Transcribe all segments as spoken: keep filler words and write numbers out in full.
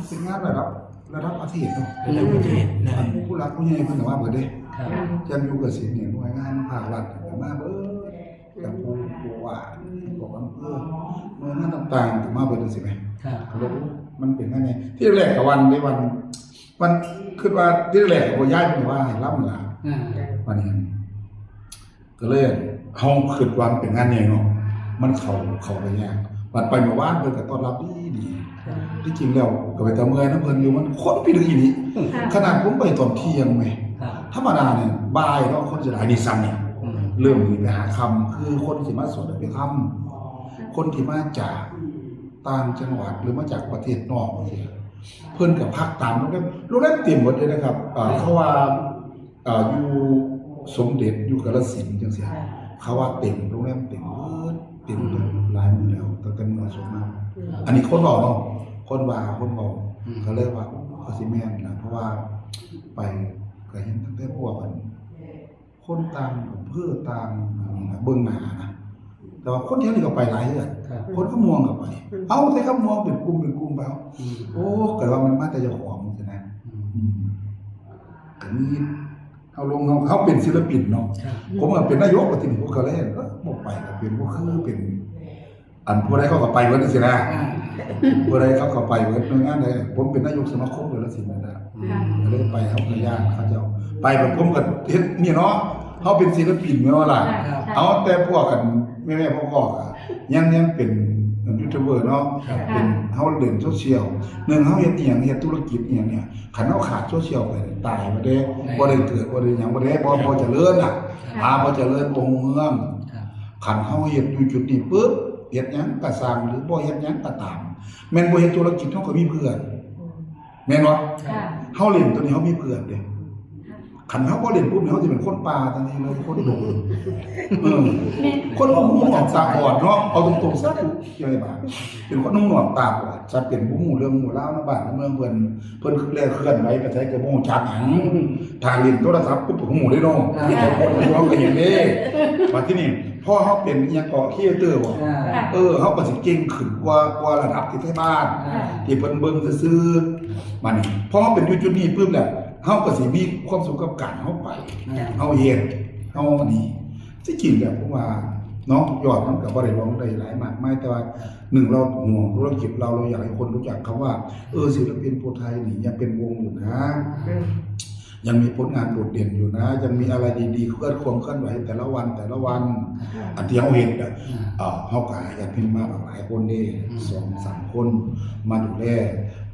เป็นงานระดับระดับประเทศเนาะ ระดับประเทศนะ ผู้หลักผู้ใหญ่เพิ่นก็มาเบิดเด้ ครับ จันทร์อยู่เกษตรเนี่ยหน่วยงานภาครัฐก็มาเบิด กับผู้ผู้ว่าพวกอำเภอหน่วยงานต่างๆก็มาเบิดจังซี่แหม ครับ ก็เลยมันเป็นงานใหญ่ที่แรกก็วันได้วันวันคิดว่าที่แรกก็บ่ย้ายเพิ่นว่าให้ลำล่ะ อ่า วันนี้ก็เลยเฮาคิดว่ามันเป็นงานใหญ่เนาะมันเข้าเข้าไปยากบัดไปเมื่อวานเพิ่นก็ต้อนรับดีดี ครับ ที่จริงแล้วก็ไปแต่เมื่อยนะเพิ่นอยู่มันคนพี่ดึกอีหลี ค่ะ ขนาดผมไปตอนเที่ยงแหม ครับ ธรรมดาเนี่ยบ่ายเนาะคนสิหลายนี่ซ้ำเนี่ย อืม เริ่มนี่ไปหาค่ำคือคนสิมาสวดอภิธรรมคนที่มาจากต่างจังหวัดหรือมาจากประเทศนอกจังซี้เพิ่นก็พักตามโรงแรมโรงแรมเต็มหมดเลยนะครับเอ่อเขาว่าเอ่ออยู่สมเด็จอยู่กาฬสินธุ์จังซี้เขาว่าเต็มโรงแรมเต็มหมดเต็มหมดหลายมื้อแล้วตั้งแต่มื้อสงมาอันนี้คนเว้าเนาะคนว่าคนเว้า อืม ก็เลยว่าโอ้ก็สิแม่นนะเพราะว่าไปก็เห็นตั้งแต่พวกกัน คนต่างอำเภอต่างนี่นะเบิ่งหน้านะแต่ว่าคนแถวนี้ก็ไปหลายเฮือน ครับ คนคำม่วงก็ไป เอาแต่คำม่วงเป็นกลุ่มเป็นกลุ่มไปเอา อืม โอ้ก็ว่ามันมาแต่เจ้าของจังซี่นะ อืม อืมก็มีเฮาลงเฮาเฮาเป็นศิลปินเนาะ ครับ ผมก็เป็นนายกว่าทีนี้ผมก็เลยเออบ่ไปก็เป็นบ่คือเป็น อันผู้ใดเขาก็ไปเบิดจังซี่นะ อ่า ผู้ใดเขาก็ไปเบิดหน่วยงานใดผมเป็นนายกสมาคมกาฬสินธุ์นั่นแหละ อืม ก็เลยไปเฮาก็ย่านเขาเจ้าไปแบบผมก็เฮ็ดนี่เนาะเฮาเป็นศิลปินแม่นบ่ล่ะ ครับ เอาแต่พวกกันแม่ๆพ่อๆอะยังยังเป็นยูทูบเบอร์เนาะ ครับ เป็นเฮาเล่นโซเชียลหนึ่งเฮาเฮ็ดอีหยังเฮ็ดธุรกิจอีหยังเนี่ยคันเฮาขาดโซเชียลไปตายบ่ได้ แม่น บ่ได้เกิดบ่ได้หยังบ่ได้บ่บ่เจริญอ่ะ ครับ หาบ่เจริญตรงเมือง ครับ คันเฮาเฮ็ดอยู่จุดนี้ปุ๊บเฮ็ดหยังก็สร้างหรือบ่เฮ็ดหยังก็ตาม แม่นบ่เฮ็ดธุรกิจเฮาก็มีเพื่อน แม่นบ่ ค่ะ เฮาเล่นตัวนี้เฮามีเพื่อนเด้คันเฮาบ่เล่นปุ๊บนี่เฮาสิเป็นคนป่าทันทีเลยคนดงเออคนบ่หูหนวกตาบอดเนาะเอาตรงๆซะเจ้าไอ้บ้าเป็นคนหูหนวกตาบอดซะเป็นบ่ฮู้เรื่องฮู้ราวในบ้านในเมืองเพิ่นเพิ่นแลเคลื่อนไหวไปไสก็บ่ฮู้จักหยังถ้าเล่นโทรศัพท์ปุ๊บก็ฮู้เลยเนาะ อ่า ที่เขาคนดวงก็เห็นเด้บัดทีนี้พอเฮาเป็นอีหยังก็ครีเอเตอร์บ่ อ่า เออเฮาก็สิเก่งขึ้นกว่ากว่าระดับที่ไทบ้าน อ่า ที่เพิ่นเบิ่งซื่อๆบัดนี้พอเฮาเป็นอยู่จุดนี้ปุ๊บแล้วเฮาก็สิมีความสุขกับการเฮาไป อ่า เฮาเฮ็ดเฮานี่ที่จริงแล้วผมว่าเนาะยอดมันก็บ่ได้หวังได้หลายมากมายแต่ว่าหนึ่งเราห่วงธุรกิจเราเราอยากให้คนรู้จักคำว่าเออศิลปินผู้ไทยนี่ยังเป็นวงอยู่นะ ยังมีผลงานโดดเด่นอยู่นะ ยังมีอะไรดีๆเคลื่อนควงเคลื่อนไหวแต่ละวันแต่ละวัน อ่า อันที่เฮาเห็นอ่ะ อ่า เอ่อเฮาก็หาญาติพี่มาหลากหลายคนนี่ อืม สองสามคนมาดูแล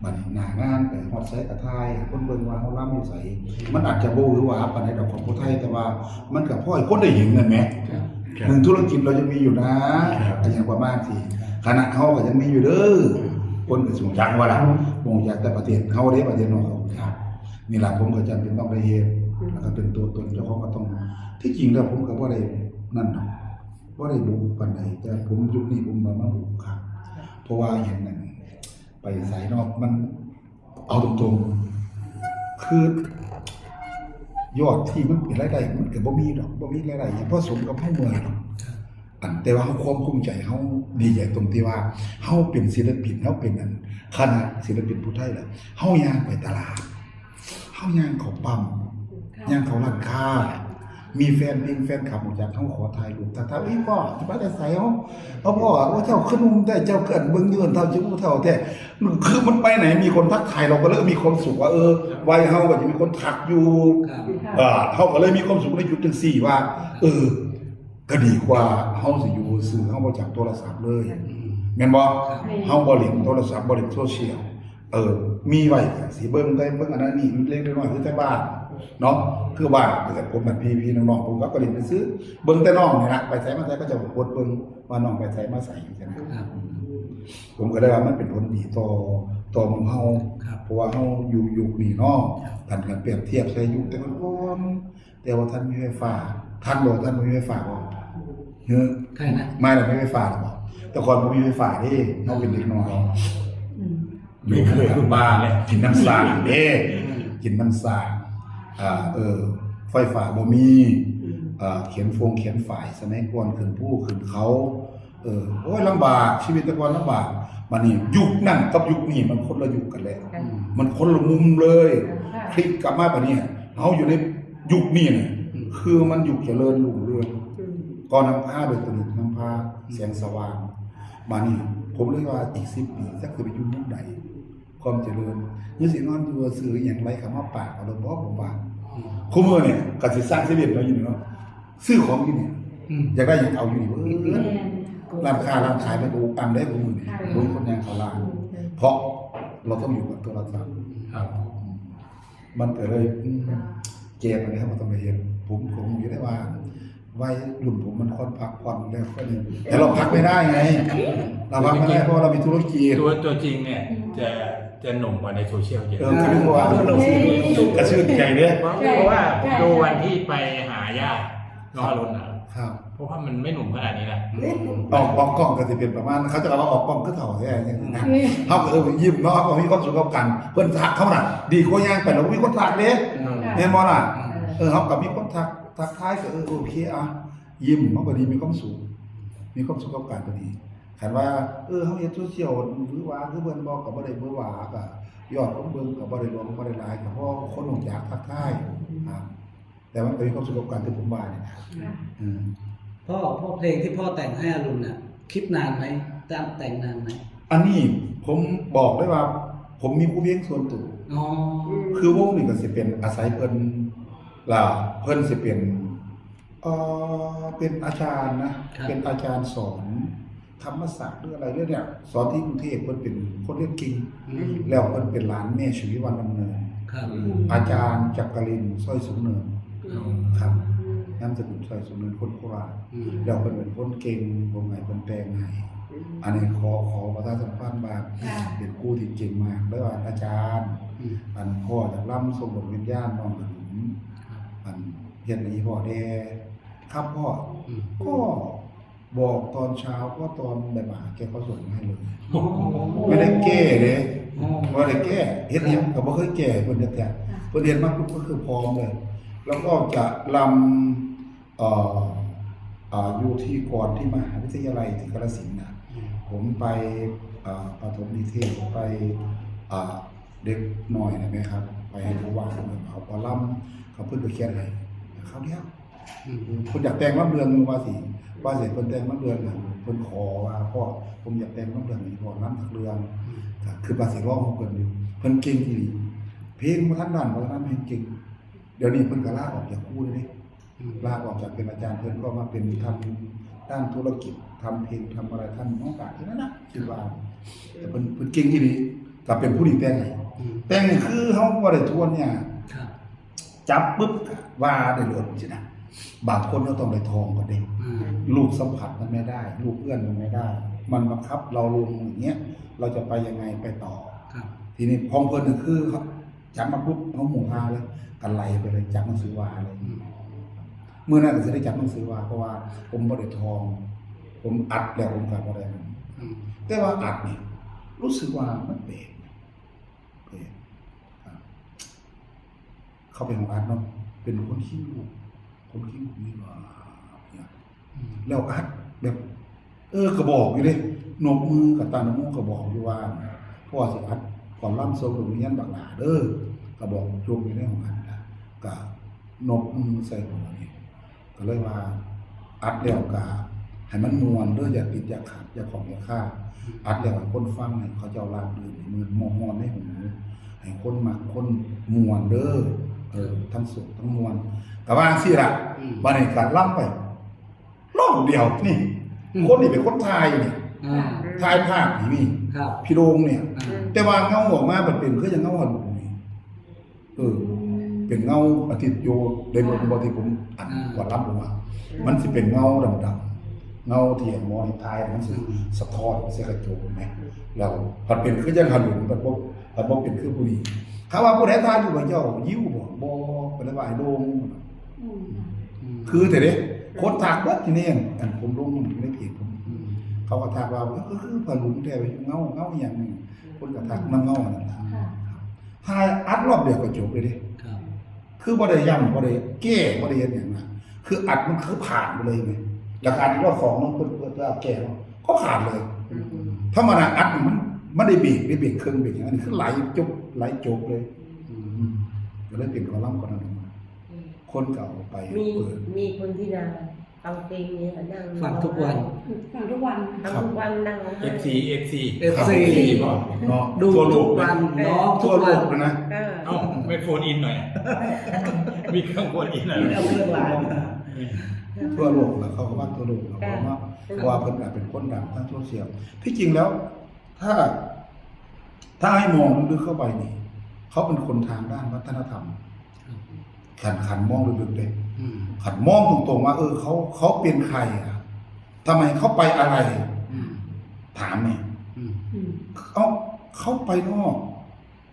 บัดนี้หน้างานไปฮอดไสกะถ่ายให้คนเบิ่งว่าเฮาลำอยู่ไสมันอาจจะบ่หวือหวาปานใดดอกของผู้ไทยแต่ว่ามันก็พอให้คนได้เห็นนั่นแหม ครับ หนึ่งธุรกิจเรายังมีอยู่นะครับ ก็ยังประมาณที่คณะเฮาก็ยังมีอยู่เด้อคนก็สิรู้จักว่าล่ะบ่รู้จักแต่ประเทศเฮาเด้ประเทศนอกเขารู้จักนี่ล่ะผมก็จำเป็นต้องได้เฮ็ดแล้วก็เป็นตัวตนเจ้าของก็ต้องที่จริงแล้วผมก็บ่ได้นั่นดอก บ่ได้บุกปานใดแต่ผมยุคนี้ผมบ่มาบุกครับ เพราะว่าเห็นนั่นไปไสนอกมันเอาตรงๆ คือยอดที่มันเป็นรายได้มันก็บ่มีดอกบ่มีรายได้หยังพอสมกับเฮาเมื่อยดอกอันแต่ว่าเฮาความภูมิใจเฮาดีใจตรงที่ว่าเฮาเป็นศิลปินเฮาเป็นอันคณะศิลปินผู้ไทยล่ะเฮาย่างไปตลาดเฮาย่างเข้าปั๊มย่างเข้าร้านค้า มีแฟนเพลงแฟนคลับรู้จักเฮาขอถ่ายรูปทักทายเอ้ยพ่อสิมาแต่ไสเฮาเอาพ่อว่าเจ้าคือหนุ่มแท้เจ้าคืออันเบิ่งอยู่อันเฒ่าอยู่เฒ่าแท้คือมันไปไหนมีคนทักทายเราก็เลยมีความสุขว่าเออวัยเฮาก็จะมีคนทักอยู่ ครับ เออเฮาก็เลยมีความสุขในจุดจังซี่ว่า เออ ก็ดีกว่าเฮาสิอยู่ซื่อเฮาบ่จับโทรศัพท์เลย อืม แม่นบ่ ครับ เฮาบ่เล่นโทรศัพท์บ่เล่นโซเชียล เออ มีไว้ก็สิเบิ่งได้เบิ่งอันนั้นนี่เล็กๆน้อยๆคือแต่บ้านเนาะ คือบ้านแต่ผมมันพี่ๆน้องๆผมก็เล่นซื่อๆเบิ่งแต่น้องนี่ล่ะไปไสมาไสก็จะโพสต์เบิ่งว่าน้องไปไสมาไสจังซี่นะ ครับ ผมก็เลยว่ามันเป็นผลดีต่อต่อหมู่เฮา ครับ เพราะว่าเฮาอยู่ยุคนี้เนาะ คันกันเปรียบเทียบใส่ยุคแต่ก่อนแต่ว่าทันมีไฟฟ้า ทันบ่ทันบ่มีไฟฟ้าบ่เฮ้อ ใครนะ มาแล้วมีไฟฟ้าหรือเปล่าแต่ก่อนบ่มีไฟฟ้าเด้เฮาเป็นเด็กน้อย อืม อยู่กับบ้านเนี่ยกินน้ำสร้างเด้กินน้ำสร้างอ่าเออ ไฟฟ้าบ่มี อืม อ่าเขียนฟงเขียนฝายสมัยก่อนขึ้นภูขึ้นเขา เออ โอ้ย ลำบาก ชีวิตแต่ก่อนลำบาก บัดนี้ยุคนั้นกับยุคนี้มันคนละยุคกันแล้ว ค่ะ มันคนละมุมเลย ค่ะ พลิกกลับมาบัดนี้ เฮาอยู่ในยุคนี้นี่ อืม คือมันยุคเจริญรุ่งเรือง อืม ก่อนนำพาโดยตนนำพา อืม แสงสว่าง บัดนี้ผมเลยว่าอีกสิบปีจักสิไปอยู่มุมใด ความเจริญ หรือสินอนอยู่ซื่ออหย่างไรคำว่าปากเอาลงบ่ผมว่า อืม คู่มื้อเนี่ยก็สิสร้างชีวิตเราอยู่นี่เนาะ ซื้อของอยู่นี่ อืม อยากได้หยังเอาอยู่นี่เบิด แม่น ร้านค้าร้านขายมันก็อุกอังได้คู่มื้อนี่ ค่ะ บ่มีคนย่างเข้าร้าน อืม เพราะเราต้องอยู่กับโทรศัพท์ ครับ อืม มันก็เลย อืม แก้ปัญหาบ่ต้องไปเฮ็ด ผมก็รู้อยู่ได้ว่า วัยรุ่นผมมันควรพักผ่อนแล้ว ก็เลย แต่เราพักไม่ได้ไง เราพักไม่ได้เพราะว่าเรามีธุรกิจ ตัว ตัวจริงเนี่ย จะ จะหนุ่มกว่าในโซเชียลเยอะ เออ ก็นึกว่า กระชื่นใจเด้ เพราะ ใช่ เพราะว่าผม ใช่ ดูวันที่ไปหาย่า น้องอรุณน่ะ ครับ เพราะว่ามันไม่หนุ่มขนาดนี้นะ ไม่หนุ่ม ออก ออกกล้องก็สิเป็นประมาณ เขาจะว่าออกกล้องคือเฒ่าแท้จังซี่นะ อืม เฮาก็ เออ ยิ้มเนาะ เฮาก็มีความสุขกับกัน เพิ่นทักเฮาน่ะ ดีกว่าย่างไปแล้วมีคนทักเด้ อืม แม่นบ่ล่ะ อืม เออ เฮาก็มีคนทัก ทักทายก็ เออ โอเค อ่ะ ยิ้ม เฮาก็ดี มีความสุข มีความสุขกับการก็ดี คันว่า เออ เฮาเฮ็ดโซเชียลหวือหวาคือเพิ่นบ่ ก็บ่ได้หวือหวา ก็ยอดคนเบิ่งก็บ่ได้หลวง บ่ได้หลาย ก็พอคนรู้จักทักทาย ครับ แต่มันก็มีความสุขกับการที่ผมว่านี่นะ ค่ะ อืม พ่อ พ่อ เพลงที่พ่อแต่งให้อรุณน่ะ คิดนานไหม แต่ง แต่งนานไหม อันนี้ผมบอกได้ว่า ผมมีคู่เพลงส่วนตัว อ๋อ คือวงนี้ก็สิเป็นอาศัยเพิ่น ล่ะ เพิ่นสิเป็น เอ่อ เป็นอาจารย์นะ ครับ เป็นอาจารย์สอนธรรมศาสตร์หรืออะไรเรื่องเนี่ย สอนที่กรุงเทพฯ เพิ่นเป็นคนเรียนเก่ง อืม แล้วเพิ่นเป็นหลานแม่ฉวีวรรณดำเนิน ครับ อาจารย์จักรินทร์ สร้อยสูงเนิน อืม ครับ นามสกุลสร้อยสูงเนิน คนโคราช อืม แล้วเพิ่นเป็นคนเก่ง ผมให้เพิ่นแต่งให้ อืม อันนี้ขอ ขอประชาสัมพันธ์ว่า ค่ะ เป็นครูที่เก่งมาก แล้วอาจารย์ อืม อันพ่ออยากรำส่งดวงวิญญาณน้องกระดุม ครับ อันเฮ็ดให้พ่อแด่ ครับพ่อ อืม ก็บอกตอนเช้า ก็ตอนบ่ายๆ แกก็ส่งให้เลย อ๋อ ไม่ได้แก้เลย อ๋อ ไม่ได้แก้ เฮ็ดหยังก็บ่เคยแก้เพิ่นจักเทื่อ ค่ะ เพิ่นเฮ็ดมาปุ๊บก็คือพร้อมเลย แล้วก็จะรำ เอ่อ อ่า อยู่ที่ ก่อนที่มหาวิทยาลัยที่กาฬสินธุ์น่ะ อืม ผมไป อ่า ประถมนิเทศ ไป อ่า เด็กน้อยนะแม่ครับ ไปให้ผู้ว่าเขา หมอลำ เขาเพิ่นก็เขียนให้ คราวเดียว อืม เพิ่นอยากแต่งลำเรื่องว่าสิ ว่าสิเพิ่นแต่งลำเรื่องน่ะ เพิ่นขอว่า "พ่อ ผมอยากแต่งลำเรื่องให้พ่อลำสักเรื่อง" อืม ก็คือว่าสิร้องของเพิ่นอยู่ เพิ่นเก่งอีหลี เพลงบ่ทันด้าน บ่ทันด้าน เพลงเก่ง เดี๋ยวนี้เพิ่นก็ลาออกจากครูแล้วเด้ อืม ลาออกจากเป็นอาจารย์ เพิ่นก็มาเป็นทำด้านธุรกิจ ทำเพลง ทำอะไร ทำนอกจากที่นั่นน่ะ คิดว่า แต่เพิ่น เพิ่นเก่งอีหลี ก็เป็นผู้ดีแต่งให้ อืม แต่งนี่คือเฮาบ่ได้ทวนเนี่ย ครับ จับปุ๊บว่าได้โลดจังซี้นะ บางคนก็ต้องได้ทองก่อนเด้ อืม ลูกสัมผัสมันไม่ได้ ลูกเอื้อนมันไม่ได้ มันบังคับเราลงอย่างเงี้ย เราจะไปยังไง ไปต่อ ครับ ทีนี้ของเพิ่นน่ะคือ จับมาปุ๊บ เอาหมู่ฮาเลย ก็ไหลไปเลย จับหนังสือวาเลย อืม มื้อนั้นก็สิได้จับหนังสือวา เพราะว่าผมบ่ได้ทอง ผมอัดแล้วผมก็บ่ได้นั่น อืม แต่ว่าอัดนี่ รู้สึกว่ามันแปลก แปลก ครับ เข้าไปห้องอัดเนาะ เป็นคนขี้ลูก คนขี้ลูกนี่หว่า เนี่ย อืม แล้วอัดแบบ เออ ก็บอกอยู่เด้ นกมือกับตาหนกฮูกก็บอกอยู่ว่า "พ่อสิอัดก่อนลำทรงดวงวิญญาณบักหล้าเด้อ" ก็บอกโยมอยู่ในห้องอัดนะ ก็นกมือใส่หัวนี่ ก็เลยว่า "อัดแล้วก็ให้มันม่วนเด้อ อย่าติดอย่าขัด อย่าของอย่าคา อัดแล้วให้คนฟังให้เขาเจ้าราบรื่น ม่วน ม่วนในหู ให้คนมักคนม่วนเด้อ เออ ทั้งสุขทั้งม่วน" ก็ว่าจั่งซี้ล่ะ อืม บัดนี้ก็ลำไป รอบเดียวนี่ อืม คนนี้เป็นคนถ่ายนี่ อ่า ถ่ายภาพนี่ ครับ พี่โด่งเนี่ย อ่า แต่ว่าเงาออกมามันเป็นคือจั่งเงาหลุมนี่ เออ เป็นเงาอาทิตย์อยู่ในบท อ่า บทที่ผมอ่าน อ่า ก่อนรับลงมา อืม มันสิเป็นเงาดำๆ เงาที่หมอถ่ายมันสิ อืม สะท้อนใส่กระจกไหม แล้วมันเป็นคือจั่งหลุม มันบ่ มันบ่เป็นคือผู้นี้ เขาว่าผู้ใดถ่ายรูปให้เจ้า ยิ้วบ่ บ่ เป็นว่าไอ้โด่ง อืม อืม คือแต่เด้ คนทักเบิดทีนี้ อันผมลงอยู่ในเพจผม อืม เขาก็ทักว่า "เออ คือ คือผ้าหลุมแท้ เงา เงาอหย่างหนึ่ง" คนก็ทักนำเงานั่นล่ะ ค่ะ ถ่ายอัดรอบเดียวก็จบเลยเด้ ครับ คือบ่ได้ย้ำ บ่ได้แก้ บ่ได้เฮ็ดหยังนะ คืออัดมันคือผ่านไปเลยไง แล้วก็อัดอีกรอบสองมันเพิ่น เพิ่นก็แก้เนาะ ก็ขาดเลย อืม ธรรมดาอัดมันมันได้เบรกได้เบรกเครื่องเบรกอย่างนั้นคือไหลจบไหลจบเลย อืมก็เลยเป็นคอลัมน์คนนั้นออกมา อืม คนก็เอาไป มี เปิด มีคนที่นาฟังเพลงนี้ค่ะนั่ง ฟังทุกวัน ฟังทุกวัน ฟังทุกวันนั่งร้องไห้ เอฟซีเอฟซี เอฟซี บอกเนาะ ดู ทั่วโล ทุ ก กวันร้องทุ ทั่ ก วโล วัน กเลยนะ อ่า เอ้าไม่โฟนอินหน่อย มีเครื่องโฟนอินหน่อย มีเอาเครื่องราง ทั่วโลกแล้วเขาก็ว่าทั่วโลกแล้ว ค่ะ เพราะว่าเพราะว่าเพิ่นก็เป็นคนดังทางโซเชียลที่จริงแล้ว ถ้า ถ้าให้มองลึกๆเข้าไปนี่เขาเป็นคนทางด้านวัฒนธรรมขันขันมองลึกๆเลย อืม ขันมองตรงๆว่า เออเขาเขาเป็นใครอะทำไมเขาไปอะไร อืม ถามเนี่ย อืม อืม เขาเขาไปนอก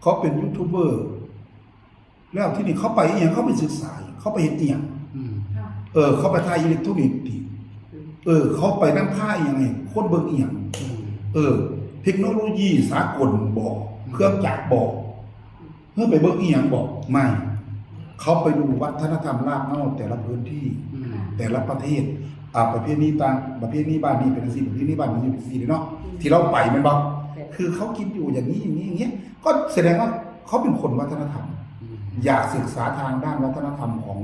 เขาเป็นยูทูบเบอร์ แล้วที่นี่เขาไปอีหยังเขาไปศึกษาอีหยังเขาไปเห็นอีหยัง อืม ค่ะ เออ เขาไปถ่ายอิเล็กทรอนิกส์ติเออ เขาไปนั่งถ่ายอีหยังไงคนเบิ่งอีหยัง อืม เออ เทคโนโลยีสากลบอกเครื่องจักรบอกเพื่อไปเบิ่งอีหยังบอกไม่ เขาไปดูวัฒนธรรมรากเหง้าแต่ละพื้นที่ อืม แต่ละประเทศอ่าประเพณีต่างประเพณีบ้านนี้เป็นจังซี่ประเพณีบ้านนี้เป็นจังซี่เนาะที่เราไปแม่นบ่คือเขากินอยู่อย่างนี้อย่างนี้อย่างเงี้ยก็แสดงว่าเขาเป็นคนวัฒนธรรม อืม อยากศึกษาทางด้านวัฒนธรรมของ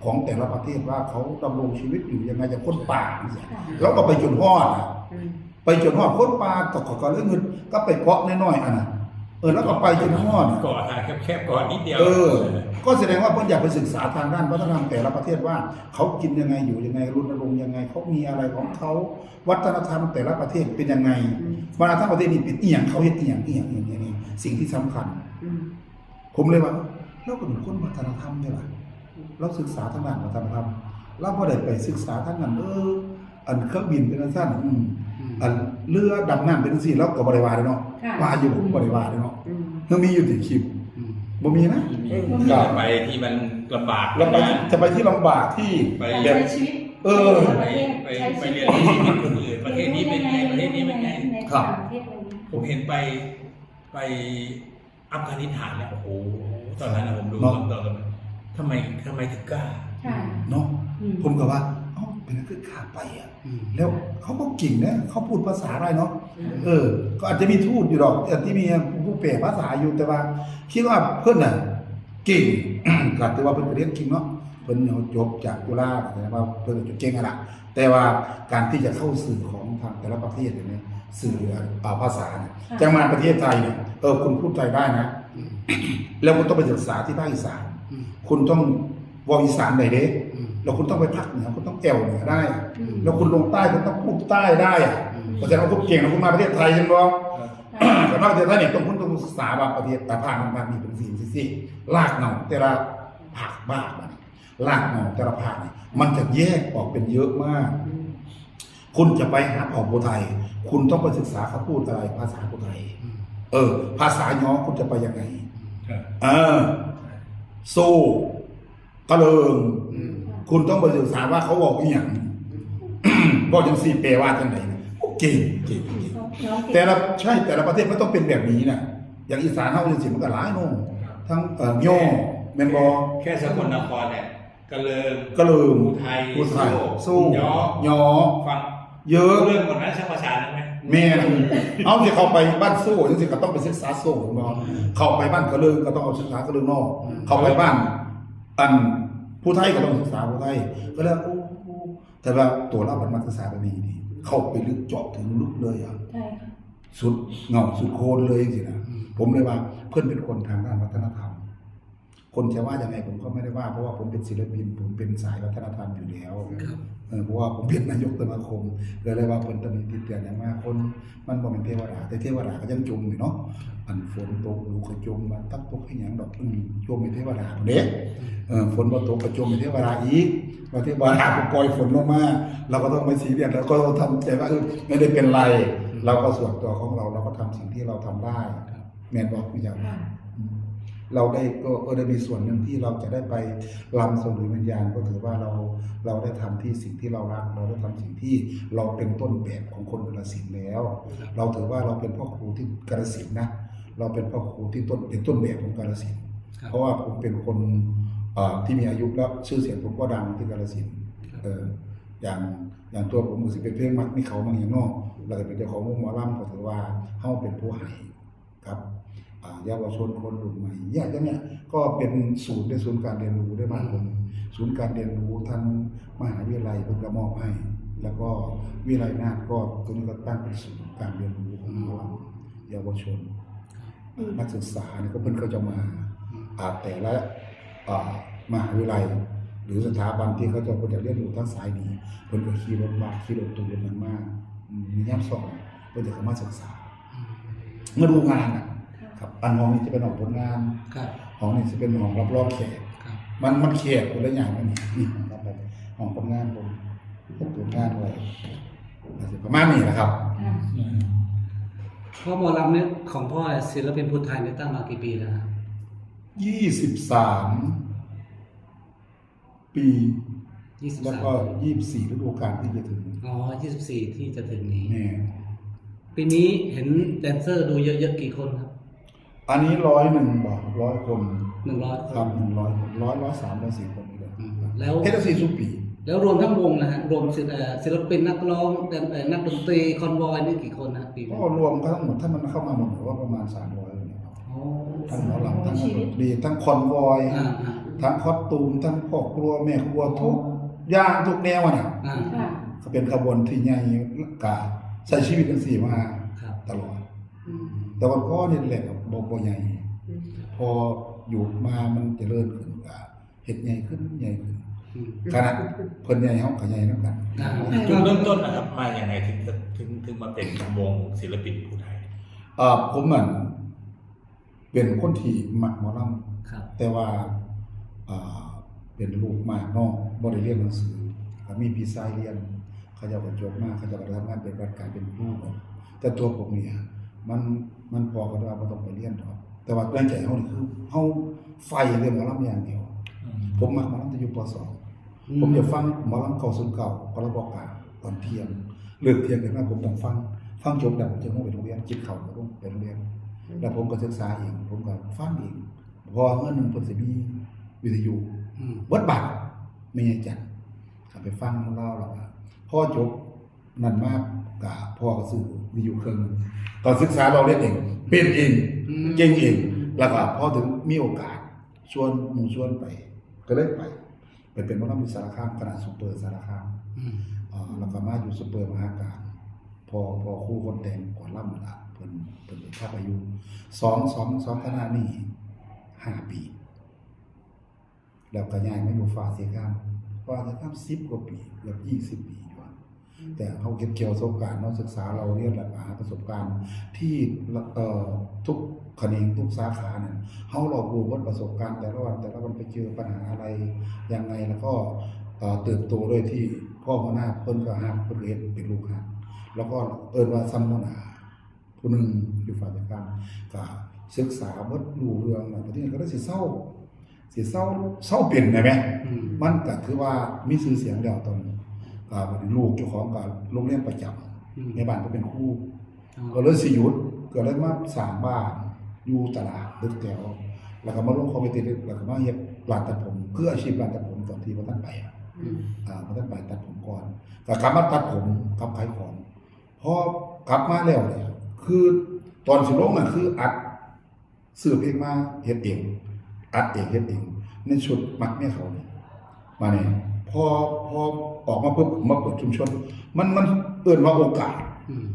ของแต่ละประเทศว่าเขาดำรงชีวิตอยู่ยังไงอย่างคนป่าเนี่ยเราก็ไปจนฮอดอะ อืม ไปจนฮอดคนป่าก็ก็ก็เลยเงินก็ไปเกาะน้อยๆอันน่ะเออแล้วก็ไปจนฮอดอะ เกาะทางแคบๆเกาะนิดเดียว เออ ก็แสดงว่าเพิ่นอยากไปศึกษาทางด้านวัฒนธรรมแต่ละประเทศว่าเขากินยังไงอยู่ยังไงรณรงค์ยังไงเขามีอะไรของเขาวัฒนธรรมแต่ละประเทศเป็นยังไง อืม วัฒนธรรมประเทศนี้เป็นอีหยังเขาเฮ็ดอีหยังอีหยังอีหยังอีหยังสิ่งที่สำคัญ อืม ผมเลยว่าเราก็เป็นคนวัฒนธรรมนี่ล่ะเราศึกษาทางด้านวัฒนธรรมเราบ่ได้ไปศึกษาทางนั้นเออ อันเครื่องบินเป็นจังซั่นอืม อืม อันเรือดำน้ำเป็นจังซี่เราก็บ่ได้ว่าเด้เนาะ ค่ะ ว่าอยู่บ่ได้ว่าเด้เนาะ อืม ยังมีอยู่ติดคลิป อืม บ่มีนะ มี เออ มีไปที่มันลำบาก เราไปจะไปที่ลำบากที่ ไป แบบ ใช้ชีวิต เออ ไปไปไปเรียนรู้ชีวิตคนอื่นประเทศนี้เป็นไงประเทศนี้เป็นไง ใน ครับ ต่างประเทศอะไรอย่างเงี้ย ผมเห็นไปไปอัฟกานิสถานเนี่ยโอ้โหตอนนั้นนะผมดู เนาะ ตอนนั้นทำไมทำไมถึงกล้า ค่ะ เนาะ อืม ผมก็ว่าเอ้าเป็นอะไรคือข้าไปอ่ะ อืม แล้วเขาก็เก่งนะเขาพูดภาษาได้เนาะ อืม เออ ก็อาจจะมีทูตอยู่ดอกอาจจะมีผู้แปลภาษาอยู่แต่ว่าคิดว่าเพิ่นน่ะเก่ง ก็ถือว่าเพิ่นก็เรียนเก่งเนาะเพิ่นจบจากจุฬาแสดงว่าเพิ่นก็เก่งอะล่ะแต่ว่าการที่จะเข้าสื่อของทางแต่ละประเทศเนี่ยสื่ออ่าภาษาเนี่ย ค่ะ จะมาประเทศไทยเนี่ยเออคุณพูดไทยได้นะ อืม แล้วคุณต้องไปศึกษาที่ภาคอีสาน อืม คุณต้องเว้าอีสานได้เด้ อืม แล้วคุณต้องไปภาคเหนือคุณต้องแอวเหนือได้ อืม แล้วคุณลงใต้คุณต้องพูดใต้ได้อะ อืม เพราะฉะนั้นคุณเก่งแล้วคุณมาประเทศไทยใช่ไหมครับ ค่ะ แต่มาประเทศไทยเนี่ยต้องคุณต้องศึกษาว่าประเทศแต่ภาคนั้นภาคนี้เป็นสิ่งที่สิ่งรากเหง้าแต่ละภาคบ้านมันรากเหง้าแต่ละภาคเนี่ยมันจะแยกออกเป็นเยอะมาก อืม คุณจะไปหาเผ่าภูไทย คุณต้องไปศึกษาเขาพูดอะไรภาษาภูไทย อืม เออ ภาษาย้อคุณจะไปยังไง ครับ เออ โซ่กระเลิง อืม คุณต้องไปศึกษาว่าเขาบอกอีหยังบอกจังซี่แปลว่าจังไดโอเคเก่งเก่ง น้องเก่ง แต่ละใช่แต่ละประเทศมันต้องเป็นแบบนี้นะอย่างอีสานเฮาจังซี่มันก็หลายเนาะทั้งเอ่อย้อแม่นบ่ แค่สกลนครเนี่ยกระเลิง กระเลิง อุทัย อุทัย โซ่ โซ่ ย้อ ย้อ ฟัง เยอะ เรื่องหมดนะสักภาษาหนึ่งไหม แม่นเอาสิเข้าไปบ้านโซ่จังซี่ก็ต้องไปศึกษาโซ่บ่เข้าไปบ้านกระเลิงก็ต้องเอาศึกษากระเลิงเนาะเข้าไปบ้าน อันผู้ไทยก็ต้องศึกษาผู้ไทยก็เลยโอ้แต่ว่าตัวเรามันมาศึกษาแบบนี้นี่เข้าไปลึกเจาะถึงลึกเลยอ่ะ ใช่ค่ะ สุดเหง้าสุดโคนเลยสินะ อืม ผมเลยว่าเพิ่นเป็นคนทางด้านวัฒนธรรม คนจะว่ายังไงผมก็ไม่ได้ว่า เพราะว่าผมเป็นศิลปิน ผมเป็นสายวัฒนธรรมอยู่แล้ว ครับ เออเพราะว่าผมเป็นนายกสมาคมเลยเลยว่าเพิ่นตำหนิติเตียนอย่างมากคนมันบ่เป็นเทวดา แต่เทวดาก็ยังจมอยู่เนาะอันฝนตกหนูก็จมมาตักตกให้หยังดอกอืมจมเป็นเทวดาเด้เออฝนบ่ตกก็จมเป็นเทวดาอีกว่าเทวดาก็ปล่อยฝนลงมา เราก็ต้องไม่ซีเรียสเราก็ทำใจว่าเออไม่ได้เป็นไร เราก็ส่วนตัวของเราเราก็ทำสิ่งที่เราทำได้ แม่นบอกพี่จัง ค่ะ อืมเราได้ก็เออได้มีส่วนหนึ่งที่เราจะได้ไปรำส่งดวงวิญญาณ ก็ถือว่าเราเราได้ทำที่สิ่งที่เรารัก เราได้ทำสิ่งที่เราเป็นต้นแบบของคนกาฬสินธุ์แล้ว เราถือว่าเราเป็นพ่อครูที่กาฬสินธุ์นะเราเป็นพ่อครูที่ต้นเป็นต้นแบบของกาฬสินธุ์ ครับ เพราะว่าผมเป็นคนเอ่อที่มีอายุแล้วชื่อเสียงผมก็ดังที่กาฬสินธุ์เออ อย่างอย่างตัวผมก็สิเป็นเพลงมักมีเขามักหยังเนาะ แล้วก็เป็นเจ้าของวงหมอลำ ก็ถือว่าเฮาเป็นผู้ให้ครับ อ่า เยาวชนคนรุ่นใหม่ อย่างเนี้ยก็เป็นศูนย์ เป็นศูนย์การเรียนรู้ได้บ้างผม ศูนย์การเรียนรู้ทางมหาวิทยาลัยเพิ่นก็มอบให้ แล้วก็วิไลนาฏก็ตัวนี้ก็ตั้งเป็นศูนย์การเรียนรู้ของหมอลำเยาวชน อืม นักศึกษาเนี่ยก็เพิ่นก็จะมา อืม อ่า แต่ละ อ่า มหาวิทยาลัย หรือสถาบันที่เขาเจ้าเพิ่นจะเรียนรู้ทางสายนี้ เพิ่นก็ขี่รถบัส ขี่รถตู้รถหยังมา อืม มียามสอบ เพิ่นจะเข้ามาศึกษา อืม มาดูงานน่ะ ค่ะ ครับ อันห้องนี้จะเป็นห้องผลงาน ครับ ห้องนี้จะเป็นห้องรับรองแขก ครับ มัน มันแคบคนละอย่างกันนี่ นี่ห้องรับรอง ห้องผลงานผม เฮ็ดผลงานไว้ อาจจะประมาณนี้นะครับ ค่ะ อืม พ่อหมอลำเนี่ย ของพ่อศิลปินภูไทยเนี่ยตั้งมากี่ปีแล้วฮะ ยี่สิบสาม ปี ยี่สิบสาม แล้วก็ ยี่สิบสี่ ฤดูกาลที่จะถึง อ๋อ ยี่สิบสี่ ที่จะถึงนี้ แม่น ปีนี้เห็นแดนเซอร์ดูเยอะๆ กี่คนครับ อันนี้ร้อยหนึ่งบ่ ร้อยคน หนึ่งร้อยคน ครับ หนึ่งร้อยคน ร้อย ร้อยสาม ร้อยสี่ คนนี่แหละ อืม แล้ว เฮ็ดจั่งซี้ซุปี แล้วรวมทั้งวงนะฮะ รวมศิล- เอ่อ ศิลปิน นักร้อง แดน- เอ่อ นักดนตรี คอนวอยนี่กี่คนนะฮะ ปีนี้ ก็รวมทั้งหมด ถ้ามันเข้ามาหมด ผมว่าประมาณ สามร้อย เลยครับ โอ้ ทั้งหมอลำ ทั้งนักดนตรี ทั้งคอนวอย อ่า อ่า ทั้งคอสตูม ทั้งพ่อครัว แม่ครัว ทุกอย่าง ทุกแนวอะนะ อ่า ค่ะ ก็เป็นขบวนที่ใหญ่ กะใช้ชีวิตจั่งซี้มา ครับ ตลอด อืม แต่ว่าพ่อนี่แหละครับ บ่ บ่ใหญ่ อืม พอหยุดมามันเจริญขึ้น กะเฮ็ดใหญ่ขึ้น ใหญ่ขึ้น อืม ขนาดเพิ่นใหญ่ เฮาก็ใหญ่นำกัน อ่า จุดเริ่มต้นนะครับ มายังไงถึงจะ- ถึง- ถึงมาเป็นวงศิลปินภูไทย เอ่อ ผมนั่น เป็นคนที่มักหมอลำ ครับ แต่ว่า อ่า เป็นลูกมากเนาะ บ่ได้เรียนหนังสือ ก็มีพี่ชายเรียน เขาเจ้าก็จบมา เขาเจ้าก็ทำงานเป็นราชการ เป็นครู แต่ตัวผมเนี่ย มัน- มันพอกันว่าบ่ต้องไปเรียนดอก แต่ว่าในใจเฮานี่คือเฮาใฝ่เรื่องหมอลำอย่างเดียว อืม ผมมักหมอลำตั้งแต่อยู่ ป.สอง อืม ผมอยากฟังหมอลำ เก้าศูนย์เก้า กรปก ตอนเที่ยง เลิกเที่ยงขึ้นมาผมต้องฟัง ฟังจบแล้วผมจะลงไปโรงเรียน กินข้าวแล้วลงไปโรงเรียน อืม แล้วผมก็ศึกษาเอง ผมก็ฟังเอง เพราะว่าเฮือนหนึ่งเพิ่นสิมีวิทยุ อืม เบิดบ้าน แม่ยายจันทร์ ก็ไปฟังลาว แล้วก็พอจบนั่นมา ก็พ่อก็ซื้อวิทยุเครื่องหนึ่ง ก็ศึกษาลอกเลียนเอง เป็นเอง อืม เก่งเอง แล้วก็พอถึงมีโอกาส ชวนหมู่ชวนไป ก็เลยไป ไปเป็นหมอลำอยู่สารคาม คณะซุปเปอร์สารคาม อืม เอ่อ แล้วก็มาอยู่ซุปเปอร์มหาการ พ่อ- พ่อครูคนแต่งก่อนลำนั่นล่ะ เพิ่น- เพิ่นเป็นพาไปอยู่ สอง- สอง- สองคณะนี่ ห้าปี แล้วก็ย้ายมาอยู่ฟ้าเสรีคาม ฟ้าเสรีคาม สิบกว่าปี เกือบ ยี่สิบ ปีอยู่อะ อืม แต่เฮาเก็บเกี่ยวประสบการณ์ เฮาศึกษาลอกเลียน แล้วก็หาประสบการณ์ที่ เอ่อ ทุกแขนง ทุกสาขาเนี่ย เฮารอบรู้หมด ประสบการณ์แต่ละวัน แต่ละวันไปเจอปัญหาอะไรยังไง แล้วก็ เอ่อ เติบโตโดยที่พ่อหัวหน้าเพิ่นก็ฮัก เพิ่นก็เฮ็ดเป็นลูกฮัก แล้วก็เอิ้นว่าส่ำหัวหน้าผู้หนึ่งอยู่ฝ่ายจัดการ ก็ศึกษาหมด รู้เรื่องแล้ว ทีนี้ก็เลยสิเซา สิเซา- เซาเป็นได้ไหม อืม มันก็ถือว่ามีชื่อเสียงแล้วตอนนี้ อ่า บัดนี้ลูกเจ้าของก็โรงเรียนประจำ อืม แม่บ้านก็เป็นครู อ๋อ ก็เลยสิหยุด ก็เลยมาสร้างบ้านอยู่ตลาดตึกแถว แล้วก็มาลงคอมมิวนิสต์ แล้วก็มาเฮ็ดร้านตัดผม คืออาชีพร้านตัดผมตอนที่บ่ทันไปอะ อืม อ่า บ่ทันไปตัดผมก่อน ก็กลับมาตัดผมกับขายของ พอกลับมาแล้วเนี่ย คือตอนสิลงน่ะ คืออัด ซื้อเพลงมาเฮ็ดเอง อัดเองเฮ็ดเอง ในชุดมักเมียเขานี่ มาเนี่ย พอ- พอออกมาปุ๊บ ผมมาเปิดชุมชน มัน- มันเอิ้นว่าโอกาส อืม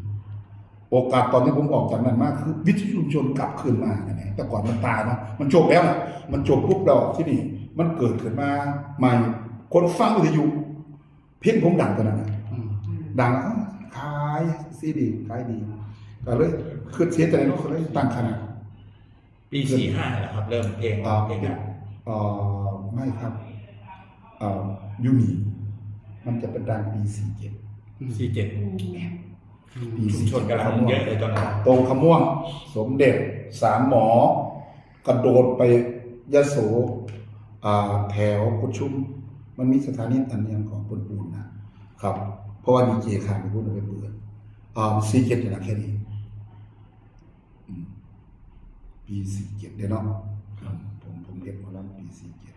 โอกาสตอนที่ผมออกจากนั้นมา คือวิทยุชุมชนกลับคืนมาเนี่ย แต่ก่อนมันตายเนาะ มันจบแล้วน่ะ มันจบปุ๊บแล้ว ที่นี่มันเกิดขึ้นมาใหม่ คนฟังวิทยุ เพลงผมดังตอนนั้นน่ะ อืม ดัง เอ้า ขายซีดี ขายดี ก็เลยคิดเสียใจเนาะ ก็เลยตั้งคณะ ปี สี่ห้า นะครับ เริ่มเพลง อ่า เพลงดัง เอ่อ ไม่ครับ เอ่อ ยูนี มันจะเป็นดังปี สี่เจ็ด อืม สี่เจ็ด อืม ปี ชุมชนกำลังเยอะเลยตอนนั้น ตรงคำม่วง สมเด็จ สามหมอ กระโดดไปยโส อ่า แถวกุดชุม มันมีสถานีอันหนึ่งของปูนปูนนะครับ เพราะว่าดีเจข้างไปพูดไปเปิด อ่า สี่เจ็ด นี่แหละ แค่นี้ อืม ปี สี่เจ็ด เด้เนาะ ครับ ผม- ผมเฮ็ดหมอลำปี สี่เจ็ด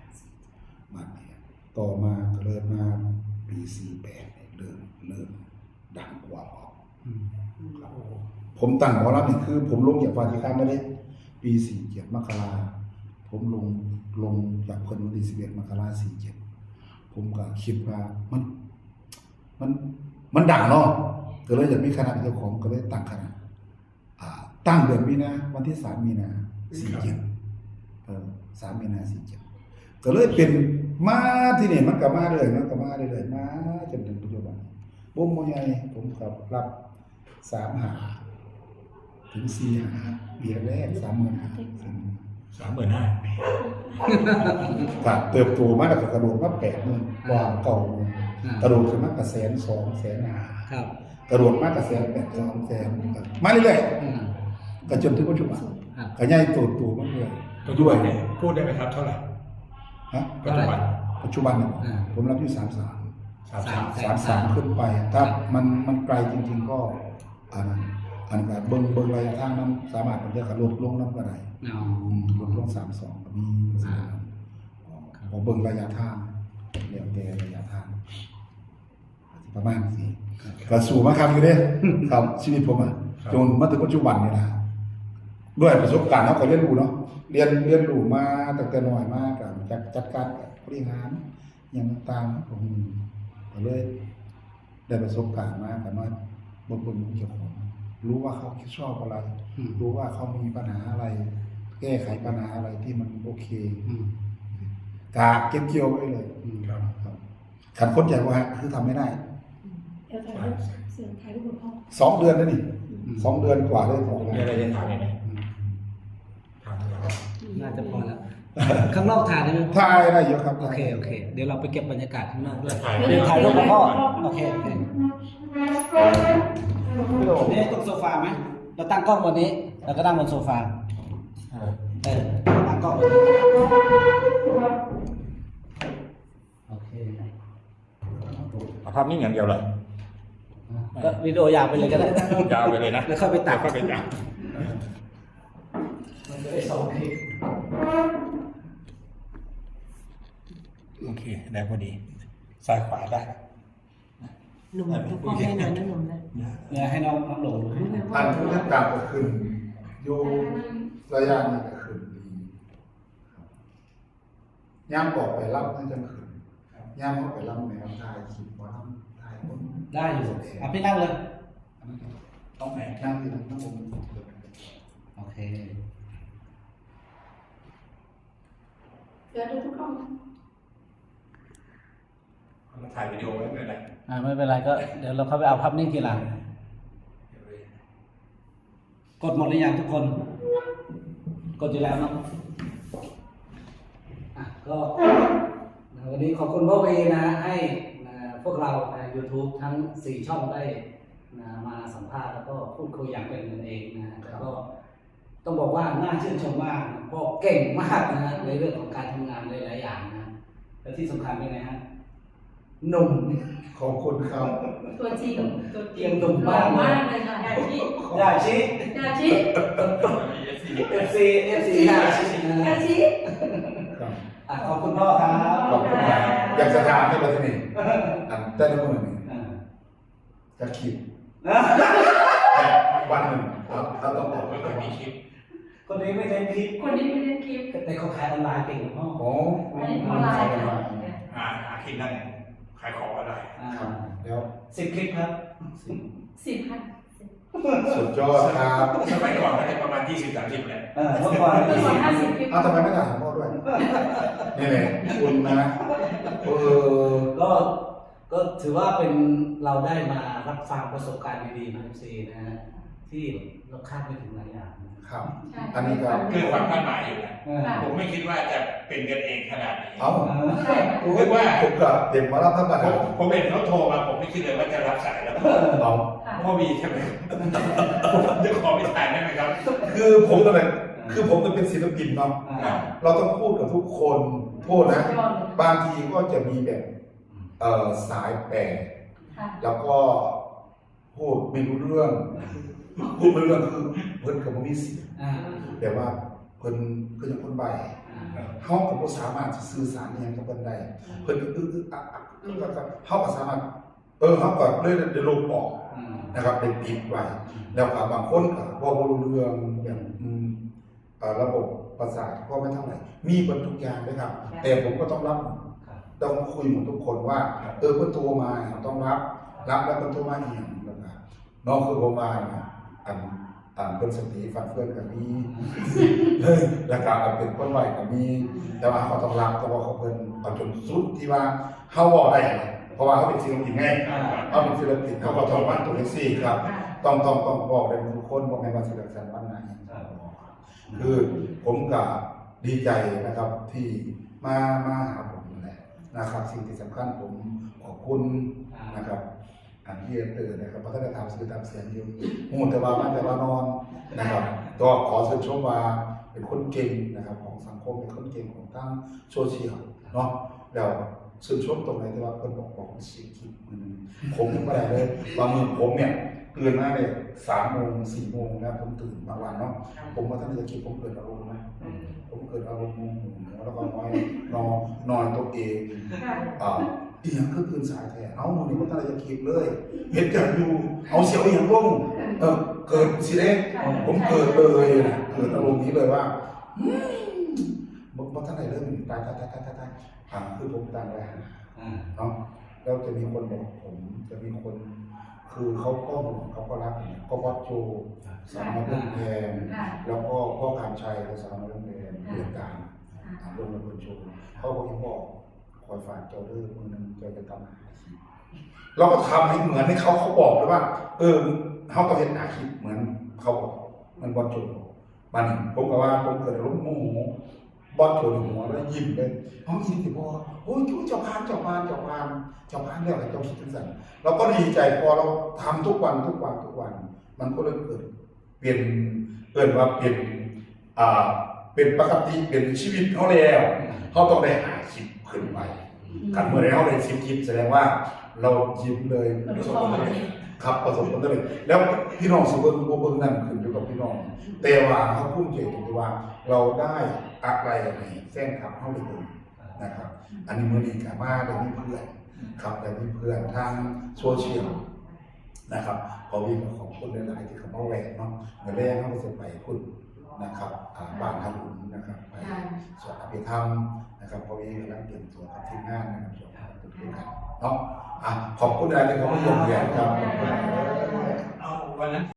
มาเนี่ย ต่อมาก็เลยมาปี สี่แปด นี่ เริ่มเริ่มดังกว่าออก อืม ครับ ผมตั้งหมอลำนี่คือผมลงจากฟ้าที่ข้ามมาเลย ปีสี่เจ็ด มกรา ผมลง ลงจากเพิ่นวันที่สิบเอ็ด มกรา สี่เจ็ด ผมก็คิดว่ามัน มัน มันดังเนาะ ก็เลยอยากมีคณะเป็นเจ้าของ ก็เลยตั้งคณะ อ่า ตั้งเดือนมีนา วันที่สาม มีนา สี่เจ็ด เออ สาม มีนา สี่เจ็ด ก็เลยเป็นมาที่นี่ มันก็มาเรื่อย มันก็มาเรื่อย มาจนถึงปัจจุบัน วงหมอใหญ่ ผมก็รับ สามห้า ถึง สี่ห้า ปีแรก สามหมื่นห้า สามหมื่นห้า ก็เติบโตมาแล้วก็กระโดดมา แปดหมื่น กว่า เก้าหมื่น อ่า กระโดดขึ้นมาก็แสนสอง แสนห้า ครับ กระโดดมาก็แสนแปด สองแสน มาเรื่อย อืม ๆ ก็จนถึงปัจจุบัน ครับ ก็ใหญ่โตโตมาเรื่อย ปัจจุบันเนี่ยพูดได้ไหมครับเท่าไหร่ ฮะ ปัจจุบัน ปัจจุบันเนี่ย อ่า ผมรับอยู่ สามสาม สามสาม แส สามสาม ขึ้นไป ถ้ามันมันไกลจริง ๆ ก็ อันนั้นอันนั้นก็เบิ่งเบิ่งระยะทางนำ สามารถมันจะกระโดดลงนำก็ได้ เอา อืมลดลง สามสอง ก็มี อ่า พอเบิ่งระยะทาง แล้วแต่ระยะทาง ประมาณนี้ ก็สู้มาครับอยู่เด้ ครับ ชีวิตผมอ่ะ ครับ จนมาถึงปัจจุบันนี่นะ ด้วยประสบการณ์เนาะ ก็เรียนรู้เนาะ เรียน เรียนรู้มาตั้งแต่น้อยมา การจัด จัดการกับบริหาร อย่างต่างๆ ผมก็เลย ได้ประสบการณ์มา ก็มาเบิ่งเบิ่งเจ้าของ รู้ว่าเขาชอบอะไร อืม รู้ว่าเขามีปัญหาอะไร แก้ไขปัญหาอะไรที่มันโอเค อืม กาเก็บเกี่ยวไว้เลย อืม ครับ ครับ คันคนใหญ่ว่าคือทำไม่ได้ เดี๋ยวถ่ายรูปเสริมถ่ายรูปคุณพ่อ สองเดือนแล้วนี่ อืม สองเดือนกว่าเลย สองเดื มี อน อะไรจะถามอีกไหมถามอะไรครับ น่าจะพอแล้ว ข้างนอกถ่ายได้ไหม ถ่ายได้เยอะครับ โอเค โอเค เดี๋ยวเราไปเก็บบรรยากาศข้างนอกด้วย ถ่าย เดี๋ยวถ่ายรูปกับพ่อ โอเค โอเค นี่ตรงโซฟาไหม เราตั้งกล้องบนนี้ เราก็นั่งบนโซฟา เออ ตั้งกล้องบนนี้ โอเค เอาภาพนิ่งอย่างเดียวเลย ก็วิดีโอยาวไปเลยก็ได้ ยาวไปเลยนะ แล้วค่อยไปตัด ค่อยไปตัด มันจะได้สองคลิป โอเค ได้พอดี ซ้ายขวาได้ หนุ่มทุกคนได้นะนะหนุ่มนะ เนี่ยให้น้องน้องหลงดู อันที่ต่างก็ขึ้น อยู่ระยะนี้ก็ขึ้นดี ย่ามออกไปรับนั่นจังขึ้น ย่ามออกไปรับแนวถ่ายคลิปว่าถ่ายคน ได้อยู่อ่ะพี่นั่งเลย อันนั้นต้องไหนนั่งอยู่นั่งบน โอเค เดี๋ยวดูทุกคน มาถ่ายวิดีโอไว้ไม่เป็นไร อ่าไม่เป็นไรก็เดี๋ยวเราเข้าไปเอาภาพนิ่งทีหลัง กดหมดหรือยังทุกคน กดอยู่แล้วเนาะอ่ะก็วันนี้ขอบคุณพ่อเวนะให้นะพวกเรานะ YouTube ทั้งสี่ช่องได้นะมาสัมภาษณ์แล้วก็พูดคุยอย่างเป็นกันเองนะแล้วก็ต้องบอกว่าน่าชื่นชมมากนะพ่อเก่งมากนะในเรื่องของการทำงานหลายๆอย่างนะและที่สำคัญเป็นไงฮะหนุ่ม ขอบคุณครับ ตัวจริงตัวจริ ยังหนุ่มมากเลย มากเลยค่ะยาชิ ยาชิ ยาชิ เอฟซีเอฟซียาชินะ ยาชิ ครับ อ่ะขอบคุณพ่อครับ ขอบคุณครับอยากจะถามในวันนี้อันแต่ละมือนี่ อ่า จะคิดวันหนึ่งครับเราต้องบอกว่าจะมีคิด คนนี้ไม่เล่นคลิป คนนี้ไม่เล่นคลิป แต่เขาขายออนไลน์เก่งพ่อ โอ้ อันนี้ออนไลน์ค่ะ หาหากินได้ขายของออนไลน์ อ่า ครับแล้ว สิบคลิปครับ สิบค่ะ สุดยอดครับ สมัยก่อนก็จะประมาณยี่สิบสามสิบแหละ เออเมื่อก่อน มีสองห้าสิบคลิป เอาทำไมไม่ถามพ่อด้วยนี่แหละคุณนะเออ ก็ก็ถือว่าเป็นเราได้มารับฟังประสบการณ์ดีๆนะเอฟซีนะฮะที่เราคาดไม่ถึงหลายอย่างนะ ครับ ใช่ อันนี้ก็ เกินความคาดหมายอยู่นะ เออ ผมไม่คิดว่าจะเป็นกันเองขนาดนี้ เอา เออ ใช่ โอ้ยว่าผมกับเต็มมารับท่านประ ผ ธาน มผมเห็นเขาโทรมาผมไม่คิดเลยว่าจะรับสายแล้ว เอา ค่ะ พ่อมีใช่ไหมผมจะขอไปถ่ายได้ไหมครับ คือผมก็เลยคือผมก็เป็นศิลปินเนาะ อ่า เราต้องพูดกับทุกคน โทษนะ สุดยอดเลย บางทีก็จะมีแบบเอ่อสายแปลก ค่ะ แล้วก็พูดไม่รู้เรื่อง พูดไม่รู้เรื่องคือเพิ่นก็บ่มีเสียง อ่า แต่ว่าเพิ่นคือยังคนใบ้ อ่า เฮาก็บ่สามารถจะสื่อสารอิหยังกับเพิ่นได้ เพิ่นก็อึกอึกอักอักอึกอักอักเฮาก็สามารถ เออ เขาก็เลยได้ลบออก อืม นะครับ ได้ปิดไว้ อืม แล้วก็บางคนก็เว้าบ่รู้เรื่อง อย่าง อืม อ่า ระบบประสาทก็ไม่เท่าไหร่ มีเบิดทุกอย่างเลยครับ ครับ แต่ผมก็ต้องรับหมด ครับ ต้องคุยหมดทุกคนว่า ครับ เออ เพิ่นโทรมา เราต้องรับ รับแล้วเพิ่นโทรมาอีหยัง แล้วก็ เนาะ คือผมว่านะ อัน อันเพิ่นสติฟั่นเฟือนก็มี แล้วก็อันเป็นคนไวก็มี แต่ว่าเขาก็ต้องรับ แต่ว่าเขาเพิ่นเอาจนสุดที่ว่าเขาเว้าได้นะ เพราะว่าเขาเป็นศิลปินไง อ่า เขาเป็นศิลปิน เขาก็ต้องวางตัวจังซี่ครับ อ่า ต้อง ต้อง ต้องบอกได้ทุกคน บ่แม่นว่าสิรักษาวันไหน อ่า คือผมก็ดีใจนะครับ ที่มา มาหาผมนั่นแหละนะครับ สิ่งที่สำคัญผมขอบคุณ อ่า นะครับ อันที่เตือนนะครับ เพราะท่านได้ตามสื่อตามเสียงอยู่ ฮู้แต่ว่ามาแต่ว่านอนนะครับ ก็ขอชื่นชมว่าเป็นคนเก่งนะครับ ของสังคม เป็นคนเก่งของทางโซเชียลเนาะ แล้วชื่นชมตรงไหนที่ว่าเพิ่นบอก บอกสิบคลิปมื้อหนึ่ง ผมยังบ่ได้เลย บางมื้อผมเนี่ยตื่นมาเนี่ย สามโมง สี่โมงนะ ผมตื่นบางวันเนาะ ผมว่าท่านจะคิด ผมเกิดอารมณ์นะ อืม ผมเกิดอารมณ์โมโหแล้วก็น้อย นอย นอยตัวเอง ค่ะ อ่า อีหยังคือตื่นสายแท้ เอ้า มื้อนี้บ่ทันได้เฮ็ดคลิปเลย เฮ็ดหยังอยู่ เอา สิเอาอีหยังลง เออ เกิดสิเด้ ค่ะ ผมเกิดเลยนะ เกิดอารมณ์นี้เลยว่า อืม บ่ บ่ทันได้เลย ตาย ตาย ตาย ตาย ตาย อ่า คือผมตั้งไว้หา อืม เนาะ แล้วจะมีคนบอกผม จะมีคน คือเขาก็ห่วง เขาก็รักเนี่ย ก็บอสโจ ครับ สาวน้อยเพิ่งแพง ค่ะ แล้วก็พ่อการชัย ก็สาวน้อยเพิ่งแพง ค่ะ เดือนการ ค่ะ อ่า ร่วมกับเพิ่นโชว์ เขาก็ยังบอก คอยฝากเจ้าเด้อ มื้อหนึ่งเจ้าจะทำหาอาชีพ เราก็ทำให้เหมือนให้เขา เขาบอกเลยว่า เออ เขาต้องเฮ็ดหาอาชีพเหมือนเขาบอก มันบอสโจบอก บัดนี้ผมก็ว่าผมเกิดอารมณ์โมโห บอสโจนี่หัวแล้วยิ้มเลย เอาอีกสิพ่อ โอ้ย เจ้าพาน เจ้าพาน เจ้าพาน เจ้าพานแล้ว เจ้าคิดจังซั่น เราก็ดีใจ พอเราทำทุกวัน ทุกวัน ทุกวัน มันก็เลยเกิด เป็น เอิ้นว่าเป็น อ่า เป็นปกติ เป็นชีวิตเขาแล้ว เขาต้องได้หาคลิปขึ้นไป อืม คันเมื่อใดเขาได้สิบคลิป แสดงว่าเรายิ้มเลย มัน ประสบความสำเร็จ ครับ ประสบความสำเร็จ แล้วพี่น้องสิเบิ่งบ่เบิ่งนั่นขึ้นอยู่กับพี่น้อง แต่ว่าเขาภูมิใจตรงที่ว่าเราได้อะไรให้แฟนคลับเขาได้เบิ่งนะครับ อันนี้มื้อนี้ก็มาได้มีเพื่อนครับ ได้มีเพื่อนทางโซเชียล นะครับ พอวีก็ขอบคุณหลายๆที่เขามาแวะเนาะ มื้อแลงเขาก็จะไปพุ้นนะครับ อ่า บ้านท่าหลุนนะครับ ไป ค่ะ สวดอภิธรรมนะครับ พอวีกำลังเตรียมตัวกับทีมงานนะครับ สวดอภิธรรมด้วยกันเนาะ อ่ะ ขอบคุณหลายที่เขามาเยี่ยมเยียนครับ เอาวันนั้น